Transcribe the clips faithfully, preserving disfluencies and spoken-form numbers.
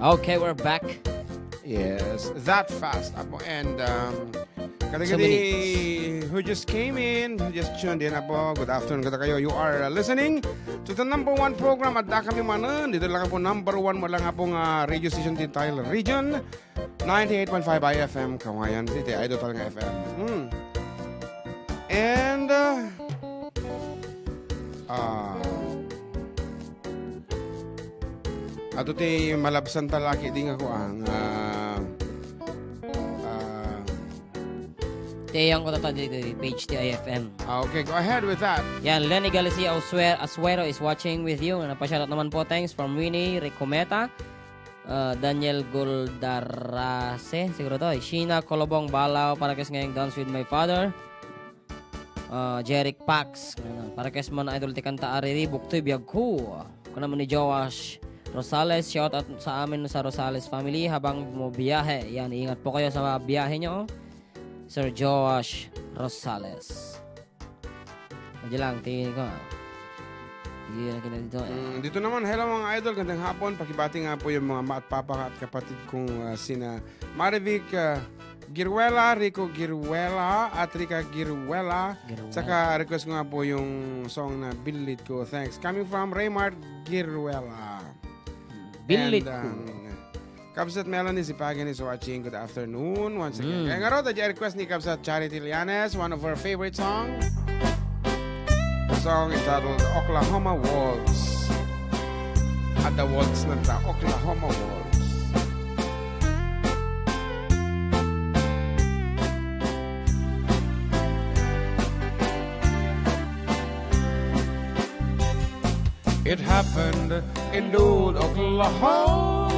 Okay, we're back. Yes, that fast, Apo. And, um, kadagiti who just came in, who just tuned in, Apo, good afternoon kadakayo. You are, uh, listening to the number one program, Adda Kami Manen. Dito lang po, number one mo lang, Apo, nga radio station dito tayo, Region ninety-eight point five I F M, Kawayan City, Idol Talanga F M. Hmm. And, uh, ah, ato ti malabsan ta laki di nga kuan, ah, ah, Tiyang ko tata di, di page ti I F M. Ah, okay, go ahead with that. Yan, Lenny Galicia Osue-, Asuero is watching with you. Napasyarat naman po, thanks from Winnie Ricometa, uh, Daniel Goldarase, siguro to. Sheena Colobong Balao, para kes ngayong Dance with My Father. Ah, Jeric Pax, ano, para kes man idol ti kanta a Riri, buktoy biagko. Kuna man ni Joash Rosales, shout out sa amin sa Rosales family habang bumabiyahe. Yan, ingat po kayo sa biyahe nyo. Sir Joash Rosales. Medyo lang, tingin ko, ah. Sige, lagi na dito, eh. Mm, dito naman, hello mga idol, gandang hapon. Pakibati nga po yung mga ma at papa at kapatid kong, ah, sina Marivic, ah, Giruela, Rico Giruela, at Rica Giruela. Giruela. Tsaka request ko nga po yung song na Billit Ko. Thanks. Coming from Raymart Giruela. Billit Ko. And, uh, Kabsat Melanie Zipagan is watching. Good afternoon once again. Mm. Kaya nga ro, request ni Kabsat Charity Lianes, one of her favorite song. The song is titled Oklahoma Waltz. At the waltz na ta, Oklahoma Waltz. It happened in old Oklahoma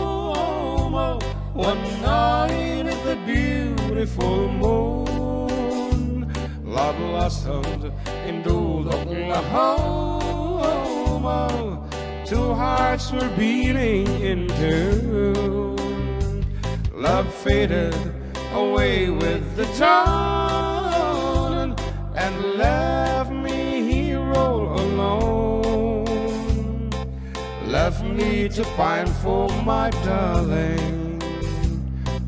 one night, the beautiful moon. Love blossomed in old Oklahoma. Two hearts were beating in tune. Love faded away with the dawn and left me here all alone. Left me to pine for my darling,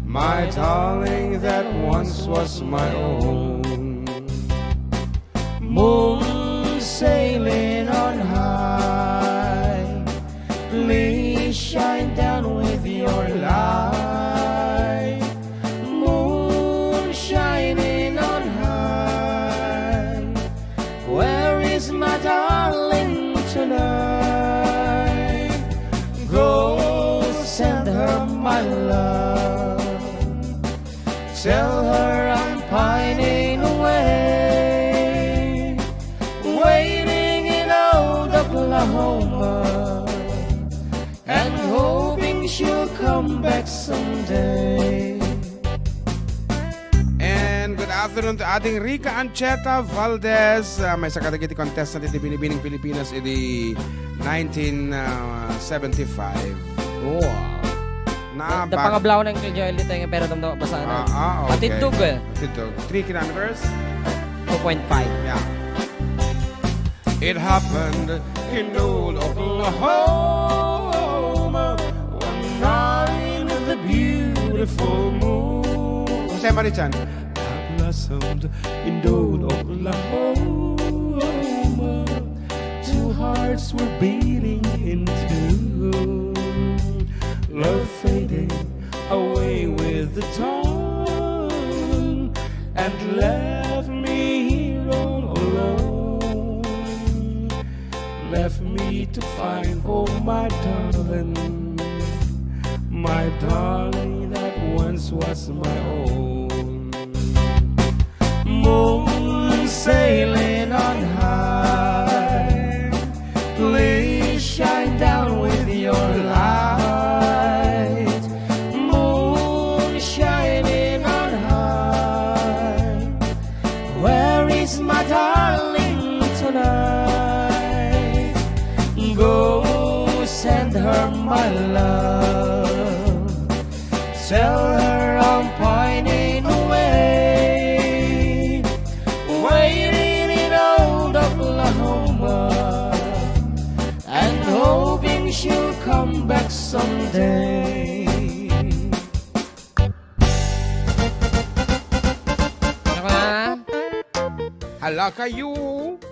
my darling that once was my own. Moon sailing on high, please shine down with your light. Moon shining on high, where is my darling tonight? Go send her my love. Tell her I'm pining away, waiting in old Oklahoma, and hoping she'll come back someday. And good afternoon to ating Rica Ancheta Valdez. Ah, maysa kadagiti contestant iti Binibining Pilipinas idi nineteen seventy-five. Wow. Na Da, da bag- pangablaw ng Uncle Joel dito yung pero damdaw basa na. Ah, ah, okay. Atidog, eh. Atidog. Three kilometers? Two point five. Yeah. It happened in old Oklahoma, one night in the beautiful moon. Jose Marichan. Blossomed in old Oklahoma. Two hearts were beating in tune. Love fading away with the dawn and left me here all alone. Left me to find for my darling, my darling that once was my own. Moon sailing on high, please shine down with your light. Moon shining on high, where is my darling tonight? Go send her my love. Tell her I'm pining away, waiting in old Oklahoma, and hoping she'll come back someday. Hala kayo!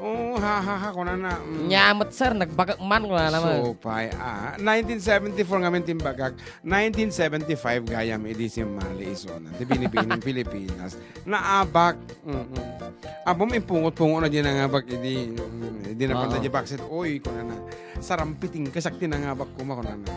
Oh, ha, ha, ha, kunana. Mm. Nya met, sir, nagbagak man, kunana man. So, pay, ah, nineteen seventy-four ngamin timbagak. Nineteen seventy-five gayam idi simmali isuna. Ti binibining Pilipinas. Naabak. Mm-mm. Apo, impungot-pungot na di nangabak idi. Mm, di na panda di baksit. Oy, kunana. Sarampiting kasak ti nangabak kuma, kunana.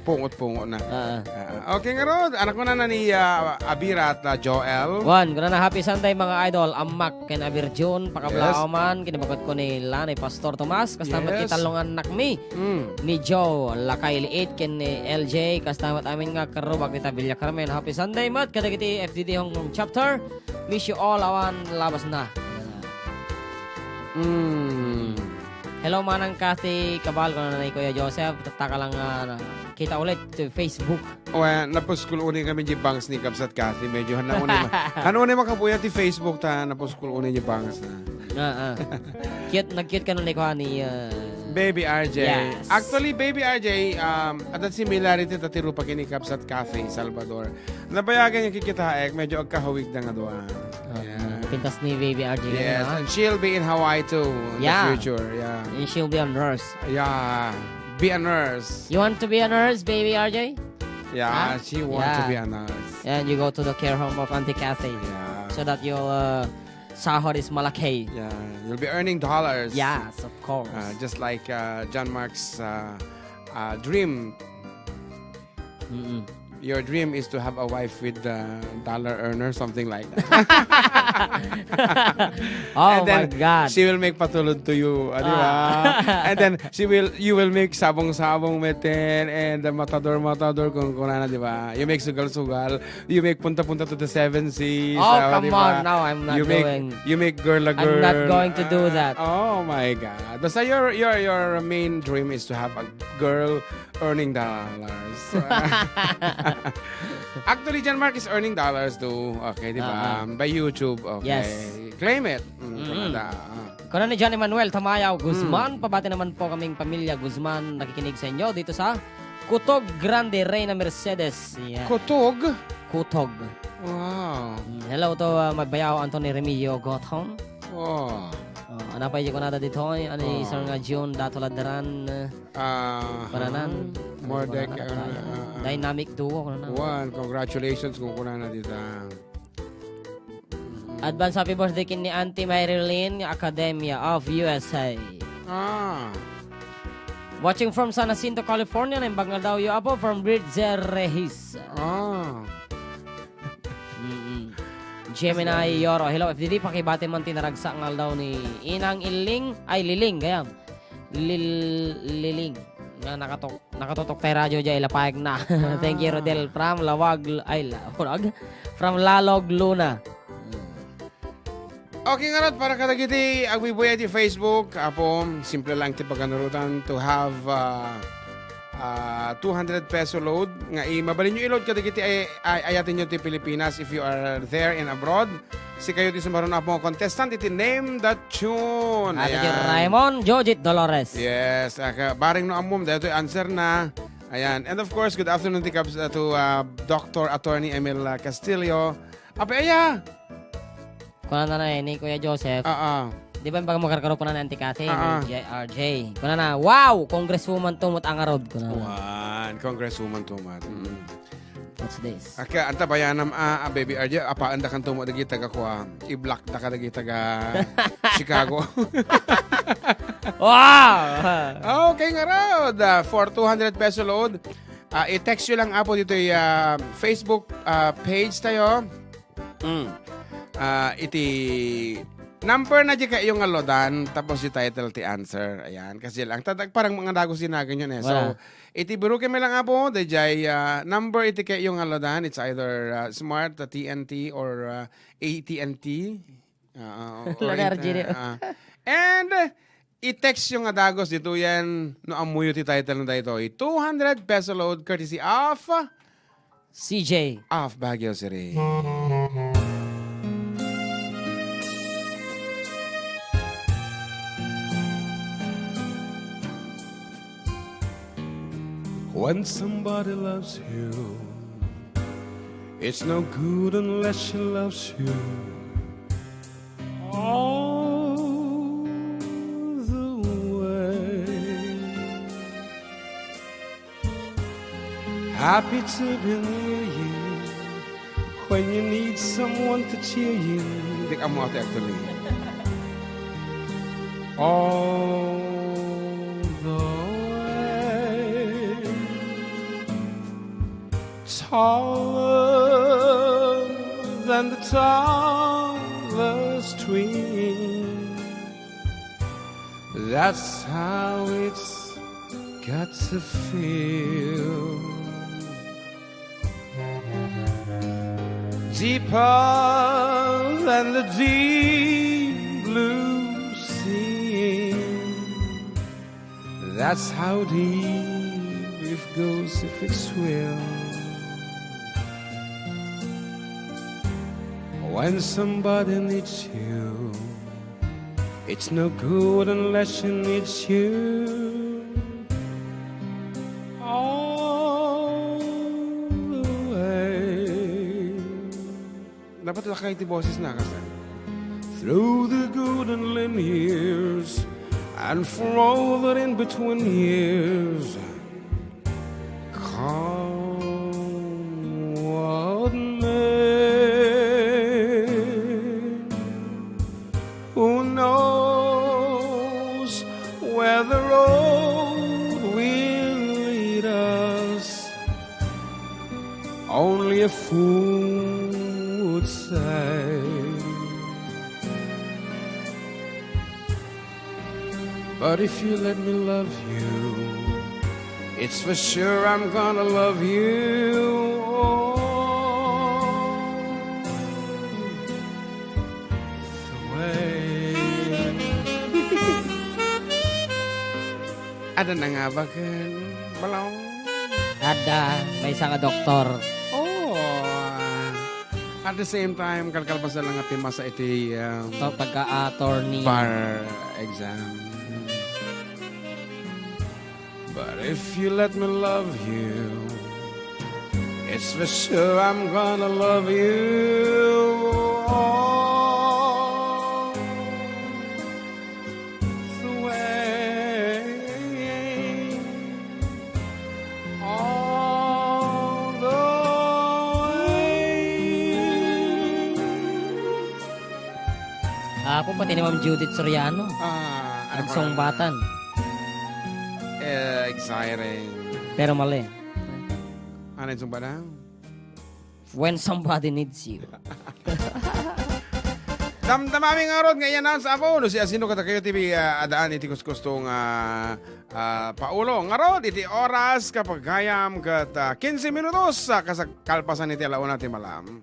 Pungot-pungot na. Ah. Ah, okay, ngarud. Anak mo na na ni, ah, Abira at, ah, Joel. One, kunana, "Happy Sunday, mga idol. Ammak ken Abir Jun, pakablaaw man, kinibagotko ni Lanay Pastor Tomas, kasta met Yes. italongan nakmi Mm. ni Joe, Lakay Liit, ken ni L J, kasta met amin nga karubag ita Villa Carmen. Happy Sunday met kadagiti F D D Hong Kong chapter. Miss you all, awan labas na." Mm. Hello, Manang Kathy Cabal, kunana ni Kuya Joseph, tattaka lang, ah, kita ulit to Facebook. O, eh, napuskol uni kami di bangs ni Kabsat Kathy. Medyo han uni ma-, han uni makapuya ti Facebook ta napuskol uni di bangs na. Ah, ah. Cute, nag-cute kano ni kuan ni, ah, Baby R J. Yes. Actually, Baby R J, um, adda similarity ta ti rupa ken ni Kabsat Kathy Salvador. Nabayagan nga kikitaek, medyo agkahawig da nga dua. Ah, Yeah. pintas ni Baby R J Yes, na. And she'll be in Hawaii too in Yeah. the future. Yeah. And she'll be a nurse. Yeah. Be a nurse. You want to be a nurse, Baby R J? Yeah, Huh? she wants to Yeah. be a nurse. And you go to the care home of Auntie Kathy Yeah. so that your, uh, sahod is malaki. Yeah, you'll be earning dollars. Yes, of course. Uh, just like, uh, John Mark's, uh, uh, dream. Mm-mm. Your dream is to have a wife with a dollar earner, something like that. Oh And then, my God. she will make patulod to you, ah, di ba? Ah. And then, she will, you will make sabong-sabong metten and the matador-matador kung kunana, di ba? You make sugal-sugal, you make punta-punta to the seven seas, Oh, ah, come di ba? on. No, I'm not You make, doing you make girl a I'm not girl. going to do Ah, that. Oh my God. Basta your, your, your main dream is to have a girl earning dollars. Actually, John Mark is earning dollars too. Okay, di ba? Ah, ah. By YouTube. Okay. Yes. Claim it. Mm, Mm-mm. kunada. Ah. Kuna ni John Emmanuel Tamayaw Guzman, Mm. pabati naman po kaming pamilya Guzman nakikinig sa inyo dito sa Kutog Grande, Reyna Mercedes. Yeah. Kutog? Kutog. Wow. Mm, hello to, uh, Mabayaw Anthony Remigio Gothon. Oh. Oh, ano pa yung kunada dito? Ano yung Oh. isang, uh, June, Dato Ladran, uh, Ah, Paranan. ah, Mordec, Paranan ah, tayo. ah, ah. Dynamic duo, ano na? One, congratulations kung kuna na dita. Advance happy birthday kin ni Auntie Marilyn Academia of U S A. Ah. Watching from San Jacinto, California, naimbag nga daw yu apo from Bridger Regis. Ah. Mm-mm. Gemini Yoro. Hello, F D D. Pakibati man ti naragsak nga aldaw ni Inang Iling. Ay, Liling, gayam. Lil-, Liling. Nga nakatok-, nakatutok tay radyo dya, ilapayag na. Thank you, Ah. Rodel. From Lawag, ay, Lawag. From Lalog, Luna. Okay, ngarud, para kadagiti agbuy-buy iti Facebook, apo, simple lang ti paganurotan to have, ah, ah, two hundred peso load nga i-, mabalinyo i-load kadagiti ay, ay, ayatenyo ti Pilipinas if you are there and abroad. Sikayo ti sumaruno, apo, nga contestant iti Name That Tune. Ate Ayan. Raymond, Jojit Dolores. Yes, ah, ka-, barring no ammom, daytoy answer na. Ayan. And of course, good afternoon ti Kabs-, uh, to, uh, Doctor Attorney Emil, uh, Castillo. Ape, aya! Kunana na eh, ni Kuya Joseph. Ah, ah. Di ba yung pag makarkaro kunana ni Auntie Kathy, Ah, ah. ni J R J? Kunana, "Wow! Congresswoman tumot angarod." Kunana. Wan, Congresswoman tumot. Mm. What's this? Aka, anta bayanam, ah, ah, Baby R J, apaandakan tumo dagiti taga kua, i-block da ka dagiti taga Chicago. Wow! Okay, ngarud, ah, for two hundred peso load, ah, i-text nyo lang, apo, dito, ah, Facebook, ah, page tayo. Mm. Ah, iti number na di kayo nga loadan, tapos di title ti answer. Ayan, kasi lang. Tadag parang mga dagos din nagan yun eh. So, Wala. Iti buruken mi lang, apo, dayjay, ah, number iti kayo nga loadan. It's either, ah, Smart, ah, T N T, or, ah, A T and T. Ah, ah, or Loader, inter-, Gini. Ah. And, ah, i-text yung nga dagos dito yan, no, ammuyo ti title na daytoy. Two hundred peso load courtesy of C J of Baguio City. When somebody loves you, it's no good unless she loves you. All the way. Happy to be near you when you need someone to cheer you. Hindi ka mo, Ate Actually. All the way. Taller than the tallest tree. That's how it's got to feel. Deeper than the deep blue sea. That's how deep it goes if it's real. When somebody needs you, it's no good unless she needs you all the way. Dapat lakay ti boses na kasi. Through the good and lean years, and for all that in between years, come what may. Who knows where the road will lead us? Only a fool would say. But if you let me love you, it's for sure I'm gonna love you all the way. Ada na nga ba ken balong? Ada, maysa nga doktor. Oh. At the same time, kalkalpasan lang nga pimasa iti, um, Ta-, taga-attorney. Bar exam. But if you let me love you, it's for sure I'm gonna love you all the way. All the way. Apo, pati ni Ma'am Judith Soriano. Ah, ano pa? Nagsungbatan. Eh, exciting. Pero mali. Ano yung sungbatan? When somebody needs you. Damdamami ngarud nga i-announce, Apo, no siasino kadakayo ti, ah, adaan iti kuskusto nga, ah, paulo. Ngarud, iti oras, kapagayam, ket, ah, kinse minutos, ah, kas-, kalpasan iti ala una ti malam.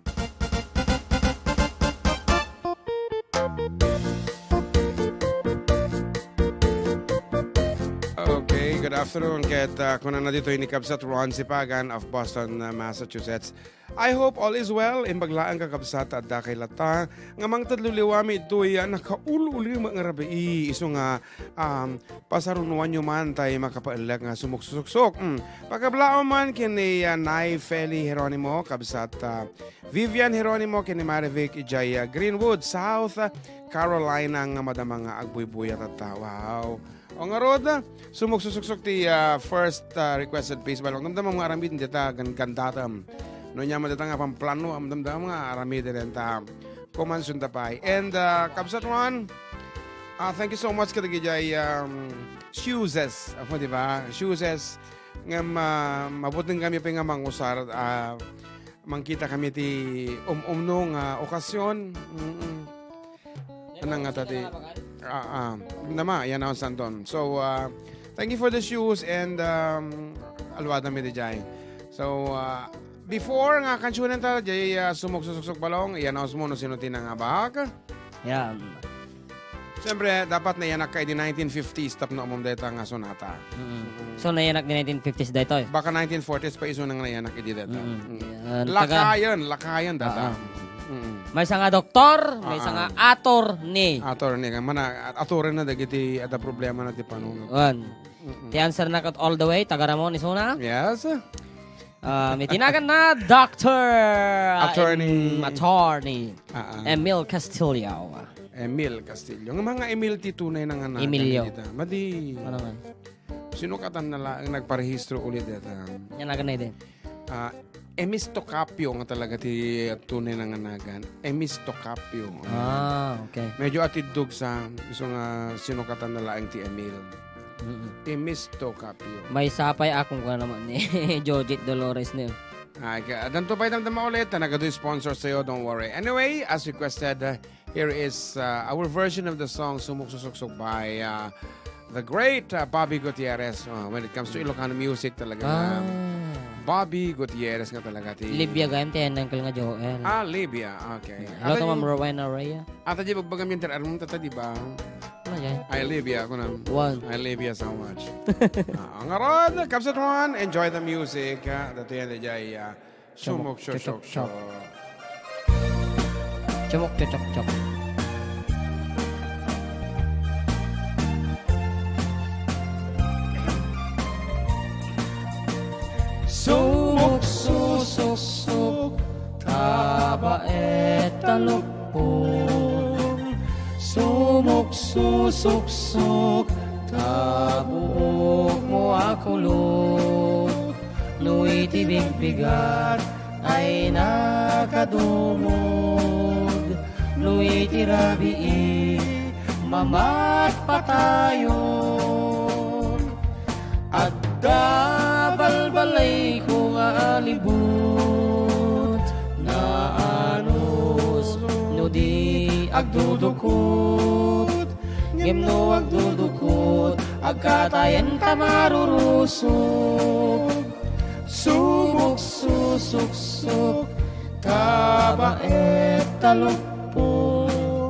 Okay, good afternoon. Ket, ah, kunana ditoy ni Kabsat Ron Sipagan of Boston, ah, Massachusetts. I hope all is well. Imbag laeng, kakabsat, adda kay latta nga mangted liwliwami ditoy, ah, nakaul-ulem nga rabii. Isu nga, um, pasarunoanyo man tay makapaellek nga sumuksuksok. Mm. Pakablaom man ken ni, ah, Nay Feli Jeronimo, kabsat, ah, Vivian Jeronimo, ken ni Marivic idiay, ah, Greenwood, South Carolina, nga madama nga agbuybuya tatta. Wow. O ngarud, sumuksuksok ti, ah, first, ah, requested piece. Balong damdama nga aramid dita gan-, gandatam. No ania man dita nga pamplano, am damdama nga aramid dita. Kumansion ta pay. And, ah, Kabsat Ron, ah, thank you so much kadagiti, um, shoeses. Apo, di ba? Shoeses. Ngem, ah, mabuting kami pa nga mangusar, ah, mangkita kami ti um-umno nga okasyon. Mm-mm. Ano nga ta ti, ah, ah, nama, yan ang santon. So, ah, thank you for the shoes and, um, aluada mi di jay. So, ah, before nga kansunan ta, jay, ah, sumuksuksok balong, i-announce mo no sino ti nangabak. Yan. Siyempre, dapat nayanak ka idi nineteen fifties tapno umom dayta nga sonata. Mm. So, nayanak di nineteen fifties daytoy? Baka nineteen forties pa isu nang nayanak idi dayta. Mm. Mm. Yan, taga- Lakayan, lakayan data. Ah, ah. Mm. Maysa nga doktor, maysa nga attorney. Attorney, nga mana, attorney na dagiti adda problema na ti panunot. Wan. Mm-mm. Ti answer na ket all the way, taga Ramon, isuna? Yes. Ah, may tinagan na Doctor, ah, Attorney. Em-, Attorney Ah, ah. Emil Castillo. Emil Castillo. Nga mga Emil ti tunay na nga nagan Emilio. dita. Madi, Ano nga? Sinukatan na lang nagparehistro ulit dita. Yan na ganay din. Ah, Emis Tocapio nga talaga ti tunay na nga nagan. Emis Tocapio. Ah, okay. Medyo atiddog sa iso nga sinukatan na laeng ti Emil. Mm-mm. Emis Tocapio. May sapay akong ka naman ni Jojit Dolores niyo. Ay, ka, danto pa'y damdama ulit na nagadu sponsor sa'yo, don't worry. Anyway, as requested, uh, here is uh, our version of the song Sumuksusuksuk by uh, the great uh, Bobby Gutierrez. Uh, when it comes to Ilocano music talaga, Ah. Bobby Gutierrez nga talaga ti... Libya gayam ti Uncle nga Joel. Ah, Libya. Okay. Hello to Ata- Ma'am Rowena Rhea. Ata di bagbagam yung tirarmong tata, di ba? Ano yan? I Libya, ako na. One. I Libya so much. Ah, ngaron, Kabsat Ron, enjoy the music. Ha? Dito yan, dyan, ah, Chumok, Chumok, chok, chok, chok, chok. Chumok, chok, chok, chok. Sumuksusuksuk, tabaet ta lukpon. Sumuksusuksuk, ta buokmo a kulot. No iti bigbigat ay nakadumog, no iti rabii, mamatpatayon. Adda balbalayko nga alibut, naanus no di agdudukot, ngem no agdudukot, agkatayan ta marurusog. Sumuksusuksuk, tabaet ta lukpon.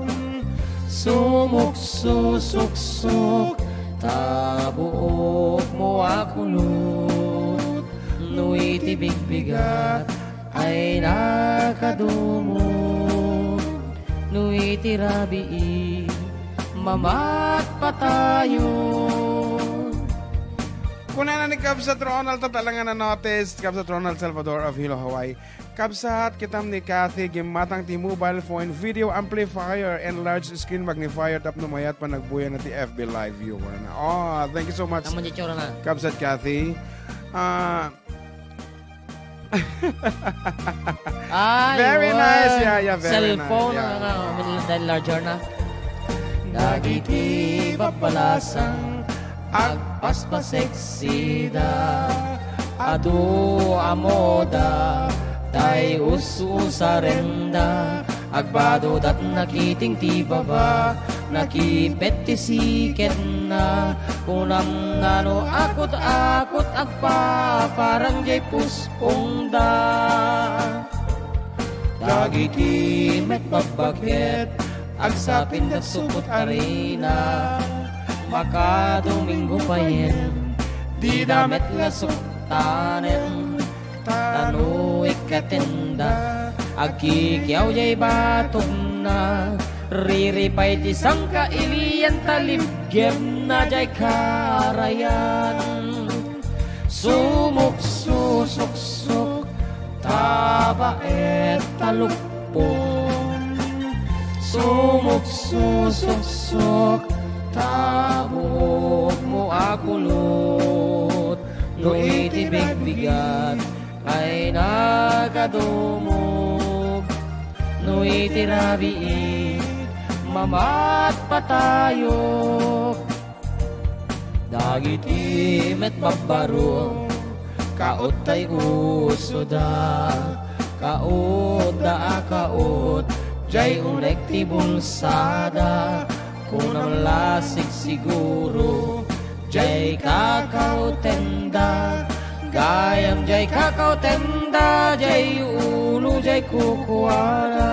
Sumuksusuksuk, ta buokmo a kulot. No iti bigbigat ay nakadumog, no iti rabii, mamatpatayon. Kunana ni Kabsat Ronald, tatalangan na notice, Kabsat Ronald Salvador of Hilo, Hawaii. Kabsat, kitam ni Kathy, gimmatang ti mobile phone video amplifier and large screen magnifier tapno mayat panagbuya na ti F B live viewer na. Oh, thank you so much, Naman di tsura na. Kabsat Kathy. Ah, Ay, Very wow. nice. Yeah, yeah, very Cellphone, nice. Yeah. Ano, dahil larger na. Dagiti babbalasang agpaspaseksida, adu a moda, tay us-usarenda, agbadudat nakiting ti baba, nakipet ti siketna, kunam nano akut-akut agpaparang jay pus- Ungda dagiti met babbaket, agsapinda supot arina. Makadomingo payen, dida met nga suktanen, ta no ikkatenda, agkikiaw jay batogna. Riripay ti sangka ilian, ta libgemna jay karayan. Sumuksusuksuk, tabaet ta lukpon. Sumuksusuksuk, ta buokmo a kulot. No iti bigbigat ay nakadumog, no iti rabii, mamatpatayok. Dagiti met babbaro, kaot tay usoda, kaotda a kaot, jay unek ti bulsada, kunam la sigsiguro, jay kakaotenda, gayam jay kakaotenda, jay ulo, jay kukuana.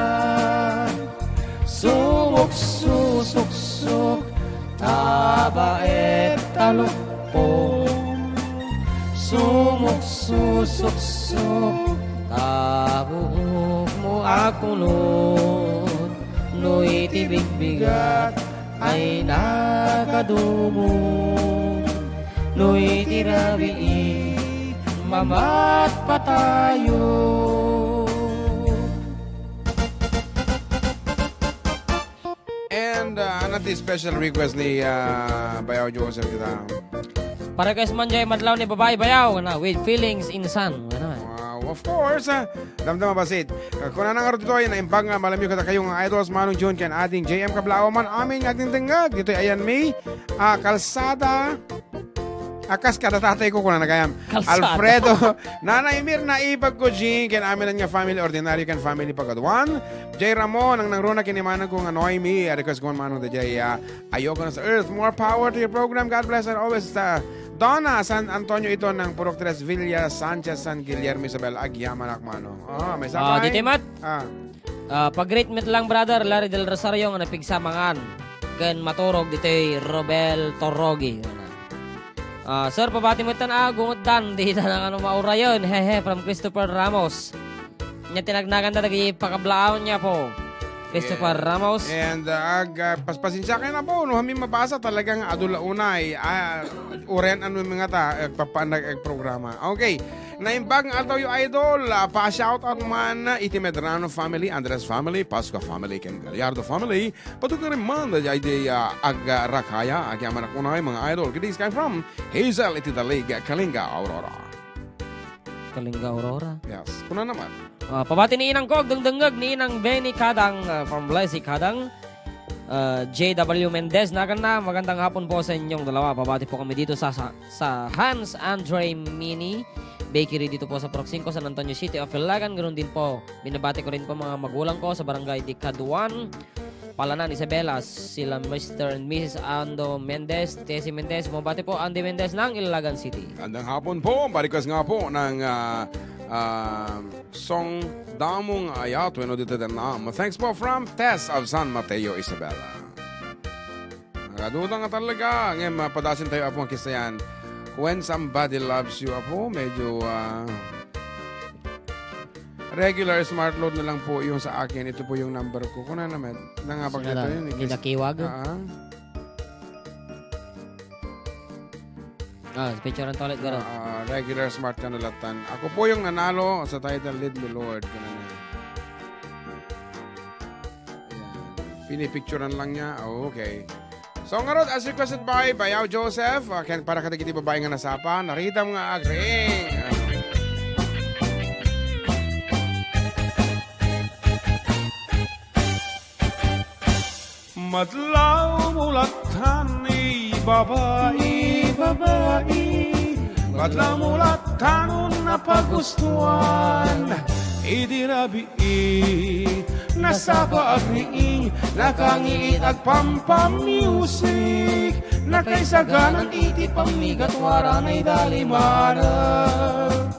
Sumuksusuksuk, tabaet ta lukpon. Sumuksusuksuk, ta buokmo a kulot. No iti bigbigat ay nakadumog, no iti rabii, Mamatpatayo. And, uh, ano ti special request ni, uh, Bayaw Joseph kita? Pa-request man jay Madlaw ni Babae Bayaw, na, with feelings insan. Ano? Wow, of course, ah. Damdama basit. Uh, kung anang arot ito ay naimbag nga malamyo kita kayo nga idols, Manong June, ken ading J M Kablaaw man amin nga agdingdingag. Dito ay ayan mi, ah, kalsada. Akas kada tatay ko, kuna na kayam. Kalsada. Alfredo, Nanay Mirna, ipag ko, Jing, ken aminan nga family, ordinaryo ken family pagaduan. Jay Ramon, ang nangruna kinimanang ko nga Noemi, a request ko man manong da jay, ah, Ayoko na sa Earth. More power to your program. God bless and always, ah, Donna San Antonio ito ng Purok Tres Villa Sanchez San Guillermo Isabel. Agyamanak manong. Ah, may Ah, sabay. Dito, Mat. Ah. Ah, pag-greet met lang, brother, Larry Del Rosario nga napigsa mangan ken maturog ditoy Robel Torogi. Ah, sir, pabati met tan, ah, gungod dan, di ta na ano maurayon. Hehe, from Christopher Ramos. Nya tinagnagan ta dagiti pakablaaw niya po. Christopher Yeah. Ramos. And, uh, ag, uh, paspasensia kayo na po, no, kami mabasa talagang adu la unay. Ah, uren ano mga ta, eh, papanag, eh, programa. Okay. Naimbag nga aldaw yu, idol. Ah, pa-shoutout man iti Medrano family, Andres family, Pascua family, ken Gallardo family. Padukarim man, daydi, ah, agrakaya, agyamanak unay, mga idol. Greetings kami from Hazel iti Dalig, Kalinga, Aurora. Kalinga, Aurora. Yes. Kuna naman. Ah, pabati ni Inang ko, agdengdengngeg ni Inang Benny Kadang, ah, from Blessy Kadang. Ah, J W Mendez, naganna, magandang hapon po sa inyong dalawa. Pabati po kami dito sa, sa sa Hans Andre Mini Bakery dito po sa Purok Singko, San Antonio City of Ilagan. Ganun din po, binabati ko rin po mga magulang ko sa barangay Dikaduan, Palanan, Isabela, sila Mister and Missus Ando Mendez, Tessie Mendez, bumabati po, Andy Mendez ng Ilagan City. Magandang hapon po, balikas nga po ng, ah, ah, song Damong Ayat, wenno dito din na. Thanks po from Tess of San Mateo, Isabela. Nagaduda nga talaga. Ngayon, mapadasin tayo, Apo, ang kisayan. When somebody loves you, Apo, medyo, ah, regular smart load na lang po yung sa akin. Ito po yung number ko. Kuna naman, nangabag Sino nito na? Yun, eh, Nina Kiwag? Ah, ah. Ah, picture ang toilet, garo. Ah, regular smart ka nalatan. Ako po yung nanalo sa title, Lead Me, Lord. Ganun na. Ayan. Pinipicturan lang niya. Oh, okay. So, ngarud, as requested by Bayaw Joseph, ah, ken para kadagiti babae nga nasapa, naritam nga agriing. Madlaw mo latan ni babai, babai. Madlaw mo latan no napagustuan. Idi rabii, nasapa agriing, nakangiit agpampamusic, nakaisaganan iti pammigatwara na idalimanan.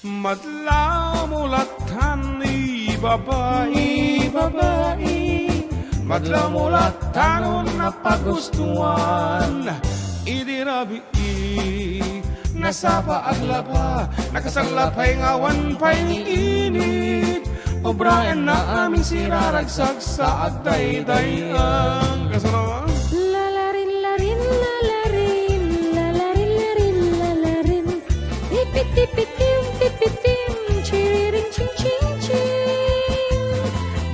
Madlaw mo latan ni babai, babai. Madlaw mo latan no napagustuan. Idi rabii, nasapa aglapa, nakasaglapay nga awan pay ni init. Obraenna amin siraragsak sa agdaydayan. Kasano? Lalarin, larin, lalarin, lalarin, larin, lalarin. Tipit, tipit, tim, tipit, tim, chiriring, ching, ching, ching.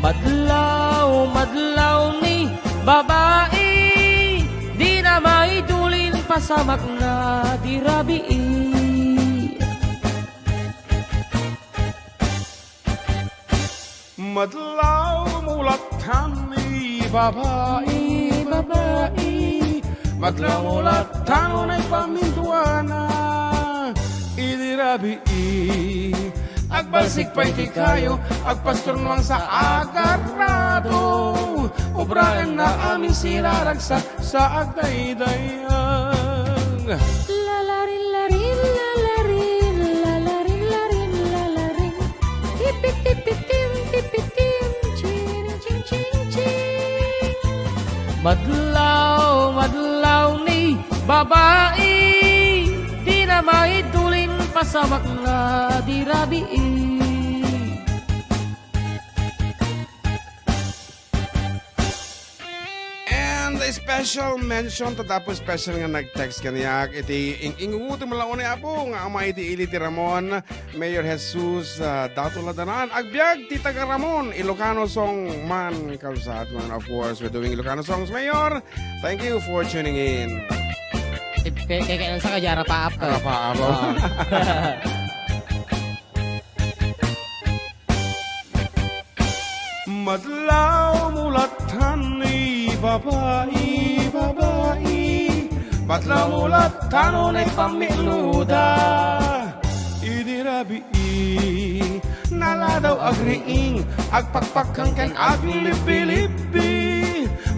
Madlaw, madlaw ni babai, di na maidulin pasamak na di rabii. Madlaw mo latan ni babai, babai. Madlaw mo latan no naipamintuana. Idi rabii, agbalsik pay ti kayo, agpasturnuang sa agarado. Obraenna amin siraragsak sa agdaydayan. Lalarin, larin, lalarin, lalarin, larin, lalarin. Tipit, tipit, tim, tipit, tim, chiring, ching, ching, ching. Madlaw, madlaw ni babai, di na maidulin pasamak na di rabii. And this special mention ta dapo special nga nag-text kaniak iti ing-ingugutom a launay, Apo, nga ama iti ili ti Ramon, Mayor Jesus, ah, Dato Ladanan. Agbiag ti taga Ramon, Ilocano song man, kalsat man, of course, we're doing Ilocano songs, Mayor. Thank you for tuning in. Kaya, kaya, kaya, sa kaya, Rapaap ka. Rapaap, oh. Ah. Madlaw mo lattan ni babai, babai. Madlaw mo lattan no nagpammiluda. Idi rabii, naladaw agriing, agpakpakkan ken aglibbilibbi.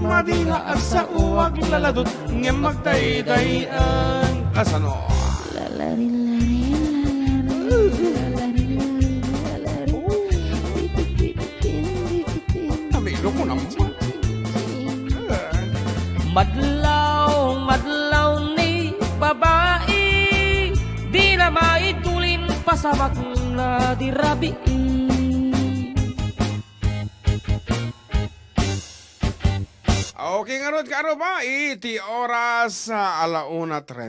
Madi nga agsao aglaladot, ngem magdaydayan. Kasano? Lalarin, larin, lalarin, lalarin, lalarin. Namiilo ko naman. Madlaw, madlaw ni babai, di na maitulin pasabak na di rabii. Okay, ngarud, kaaro ba? Iti oras, ah, ala una trenta.